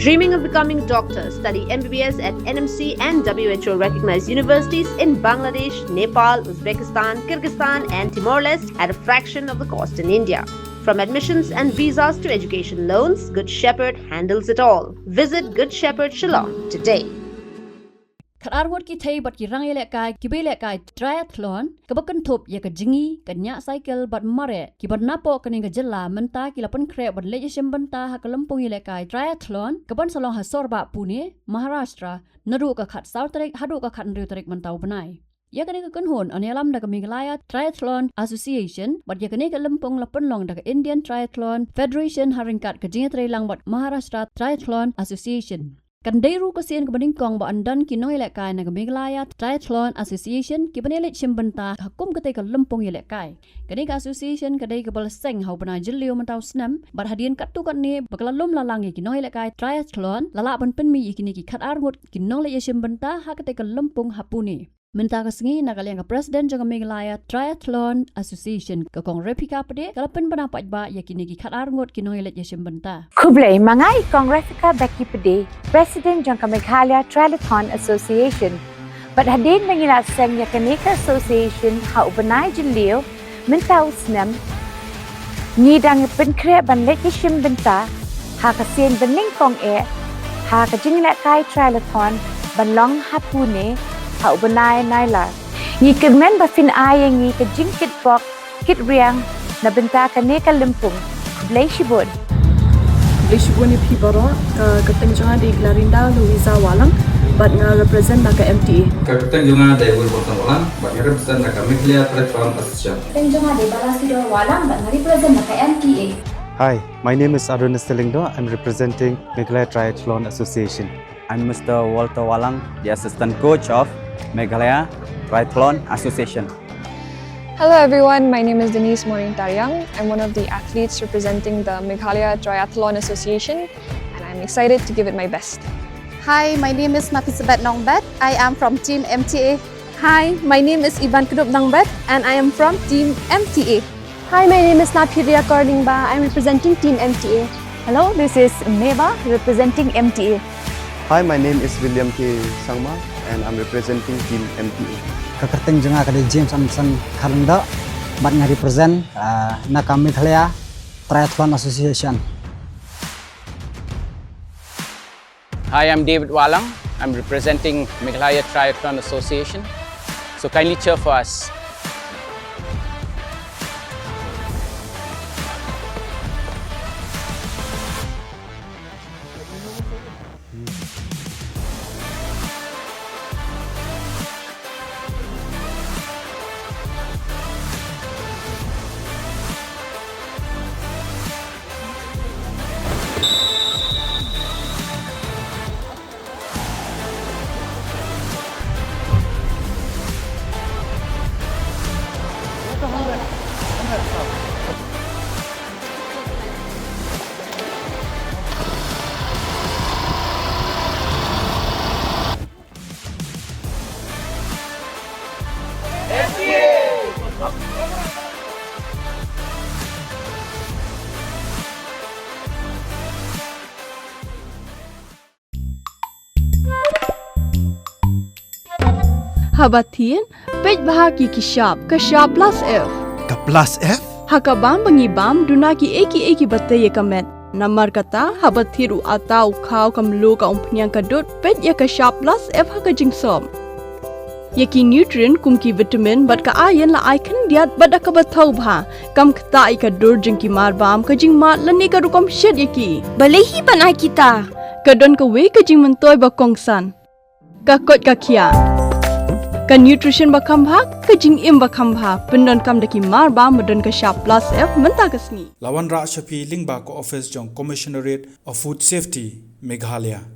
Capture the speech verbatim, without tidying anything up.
Dreaming of becoming a doctor? Study M B B S at N M C and W H O recognized universities in Bangladesh, Nepal, Uzbekistan, Kyrgyzstan, and Timor Leste at a fraction of the cost in India. From admissions and visas to education loans, Good Shepherd handles it all. Visit Good Shepherd Shillong today. Khatar ngut ki thei bad ki rang ïalehkai kiba ïalehkai triathlon, kaba kynthup ïa ka jngi, ka ñiah cycle bad mareh, kiba napoh kane ka jylla mynta ki la pynkhreh ban leit ïashim bynta ha ka lympung ïalehkai triathlon kaban sa long ha Sorbah, Pune, Maharashtra, naduh ka khatsaw tarik haduh ka khathynriew tarik mynta u bnai. Ïa kane ka kynhun yn ïalam da ka Meghalaya Triathlon Association bad ïa kane ka lympung la pynlong da ka Indian Triathlon Federation ha ryngkat ka jingïatreilang bad Maharashtra Triathlon Association. Kan dei ruh ka sien kaba nyngkong ba yn don ki nongïalehkai na ka Meghalaya Triathlon Association kiban ïaleit shim bynta ha kum katei ka lympung ïalehkai. Kane ka association ka dei kaba la seng ha u bnai Jylliew mynta u snem, bad hadien katto katne ba ka la lum la lang ïa ki nongïalehkai triathlon, la lah ban pynmih ïa kine ki khatar ngut ki nongleit ïashim bynta ha katei ka lympung ha Pune. Mynta ka sngi, na ka liang ka President jong ka Meghalaya Triathlon Association, ka Kong Refika Pde, ka la pynbna paidbah ïa kine ki khatar ngut ki nongïaleit ïashim bynta. Khublei ma nga, i Kong Refika Becky Pde, President jong ka Meghalaya Triathlon Association. Bad hadien ba ngi la seng ïa kane ka association ha u bnai Jylliew mynta u snem, ngi dang pynkhreh ban leit ïashim bynta ha ka sien ba nyngkong eh ha ka jingïalehkai triathlon ban long ha Pune ha u bnai Nailar. Ngi kyrmen ba phin ai ïa ngi ka jingkitbok kitriang na bynta kane ka lympung. Khublei shibun. Khublei shibun ïa phi baroh. Ka kyrteng jong nga dei Clarinda Louisa Walang, bad nga represent na ka M T A. Ka kyrteng jong nga dei Wilberton Walang, bad nga represent na ka Meghalaya Triathlon Association. Kyrteng jong nga dei Balasidor Walang, bad nga represent na ka M T A. Hi, my name is Adonis Lyngdoh. I'm representing Meghalaya Triathlon Association. I'm Mister Walter Walang, the assistant coach of Meghalaya Triathlon Association. Hello everyone, my name is Denise Maureen Tariang. I'm one of the athletes representing the Meghalaya Triathlon Association, and I'm excited to give it my best. Hi, my name is Naphisabeth Nongbet. I am from Team M T A. Hi, my name is Ivan Kdup Nongbet, and I am from Team M T A. Hi, my name is Naphiria Korningba. I'm representing Team M T A. Hello, this is Meba representing M T A. Hi, my name is William K Sangma and I'm representing Team M T A. Ka kyrteng jong nga ka dei James Anderson Kharlyngdoh, bad nga represent, ah, na ka Meghalaya Triathlon Association. Hi, I'm David Walang. I'm representing Meghalaya Triathlon Association. So kindly cheer for us. Haba thied, peit bha ki ki shap, ka shap plus F. Ka plus F? Ha ka bam ba ngi bam, duna kiei kiei kiba tei ïa ka met. Namar kata, haba thied u atta u khaw ka mluh ka umphniang ka dud, peit ïa ka shap plus F ha ka jingsop. Ïa ki nutrient kum ki vitamin bad ka iron la ai khyndiat bad da kaba thaw bha. Kam ktah ïa ka dur jong ki mar bam, ka jingmad lane ka rukom shet ïa ki. Balei hi ban ai kita? Ka don kawei ka jingmyntoi ba kongsan. Ka koit ka khiah. Ka nutrition ba kham bha, ka jingim ba kham bha. Pyndonkam da ki mar bam ba don ka shap plus F mynta ka sngi. La wanrah sha phi lyngba ka office jong Commissionerate of Food Safety, Meghalaya.